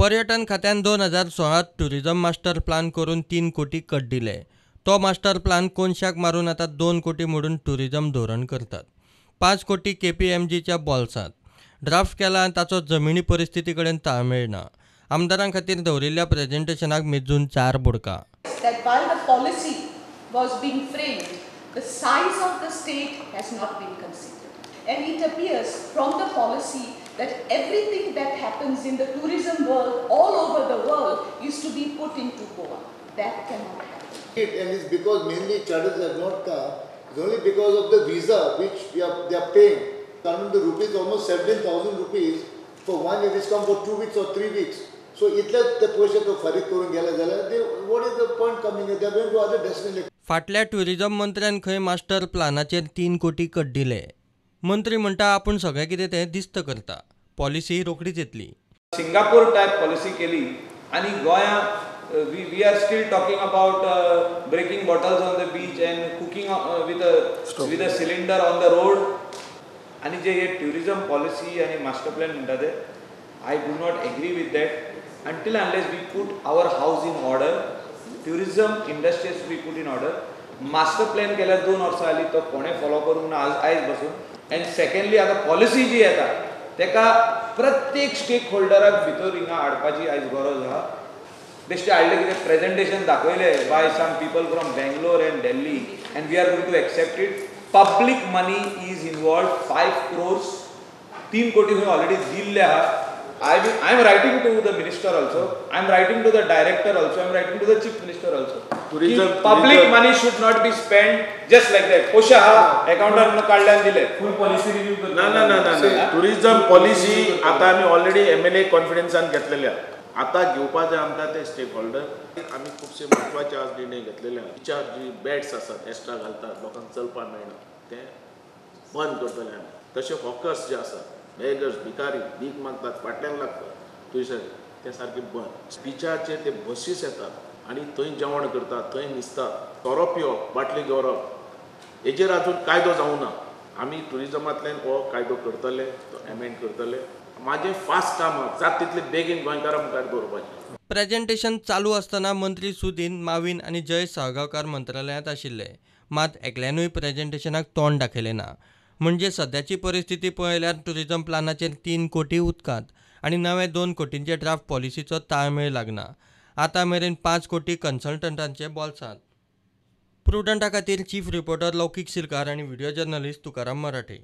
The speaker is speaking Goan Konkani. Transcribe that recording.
पर्यटन खात्यान 2016 टुरिझम मास्टर प्लान करून 3 कोटी कट दिले. तो मास्टर प्लान कोनशाक मारून आतां 2 कोटी मोडून टुरिझम धोरण करतात. 5 कोटी केपीएमजीच्या बोल्सांत ड्राफ्ट केला आनी ताचो जमिनी परिस्थिती कडेन ताळमेळ ना. आमदारां खातीर दवरिल्ल्या प्रेझेंटेशनाक मेजून 4 बुडकां. That while the policy was being framed, the size of the state has not been considered. And it appears from the policy that everything that happens in the tourism world all over the world is to be put into Goa. That cannot happen. And it's because mainly charters have not come, it's only because of the visa which they are paying. Coming to rupees, almost 17,000 rupees for 1 year, which come for 2 weeks or 3 weeks. So इतले ते पयशे तो फारीक करून गेले जाल्यार what is the point coming? They are going to other destination. फाटल्या टुरिझम मंत्र्यान खंय मास्टर प्लानाचेर 3 कोटी कट दिले. मंत्री म्हणटा आपूण सगळें कितें तें दिस्त करता, पॉलिसी रोखडीच येतली. सिंगापूर टायप पॉलिसी केली आनी गोंया we are still talking about breaking bottles on the beach and cooking with a cylinder on the road. आनी जे हे ट्युरिझम पॉलिसी आनी मास्टर प्लॅन म्हणटा ते I do not agree with that until unless we put our house in order. Tourism industry has to be put in order. Master plan केल्यार 2 वर्सां जालीं, तो कोणें फॉलो करूंक ना आयज बसून. एंड सेकंडली आतां पॉलिसी जी येता तेका प्रत्येक स्टेक होल्डराक भितर हिंगा हाडपाची आयज गरज आहा. बेश्टे हाडले कितें प्रेजेंटेशन दाखयलें by some people from Bangalore and Delhi and we are going to accept it. Public money is involved. 5 crores 3 कोटी खंय ऑलरेडी दिल्ले आहा. I am writing to the minister also, I am writing to the director also, I am writing to the chief minister also. Public money should not be spend just like that. पयशे आहा अकाउंटान काडले आनी दिले. फूल पॉलिसी रिव्यू करता. ना ना ना, टुरिझम पॉलिसी आतां आमी ऑलरेडी एमएलए कॉन्फिडन्सान घेतलेले आहा. आतां घेवपाचे आमकां ते स्टेक होल्डर. आमी खुबशे म्हत्वाचे आज निर्णय घेतलेले आहा. बिचार जी बॅड्स आसात एक्स्ट्रा घालतात, लोकांक चलपाक मेळना, ते बंद करतले आमी. तशें हॉकर्स जे आसात, बेगर्स, भिकारी भीक मागतात, फाटल्यान लागतात थंयसर, ते सारके बंद. बिचारचेर ते बसीस येतात आनी थंय जेवण करतात, थंय न्हिजतात, सोरो पिवप, बाटली दवरप, हेजेर आजून कायदो जावंक ना. आमी ट्युरिजमांतल्यान हो कायदो करतले, तो एमेंड करतले. माझे फास्ट काम जात तितले बेगीन गोंयकारां मुखार दवरपाचें. प्रेझेंटेशन चालू आसतना मंत्री सुदीन माविन आनी जय साळगांवकार मंत्रालयांत आशिल्ले. मात एकल्यानूय प्रेझेंटेशनाक तोंड दाखयलें ना. म्हणजे सद्याची परिस्थिती पळयल्यार टुरिझम प्लानाचेर 3 कोटी उदकांत आनी नवे 2 कोटींचे ड्राफ्ट पॉलिसीचो ताळमेळ लागना. आतां मेरेन 5 कोटी कन्सल्टंटांचे बोल्सांत. प्रुडंटा खातीर चीफ रिपोर्टर लौकीक सिरकार आनी व्हिडिओ जर्नलिस्ट तुकाराम मराठे.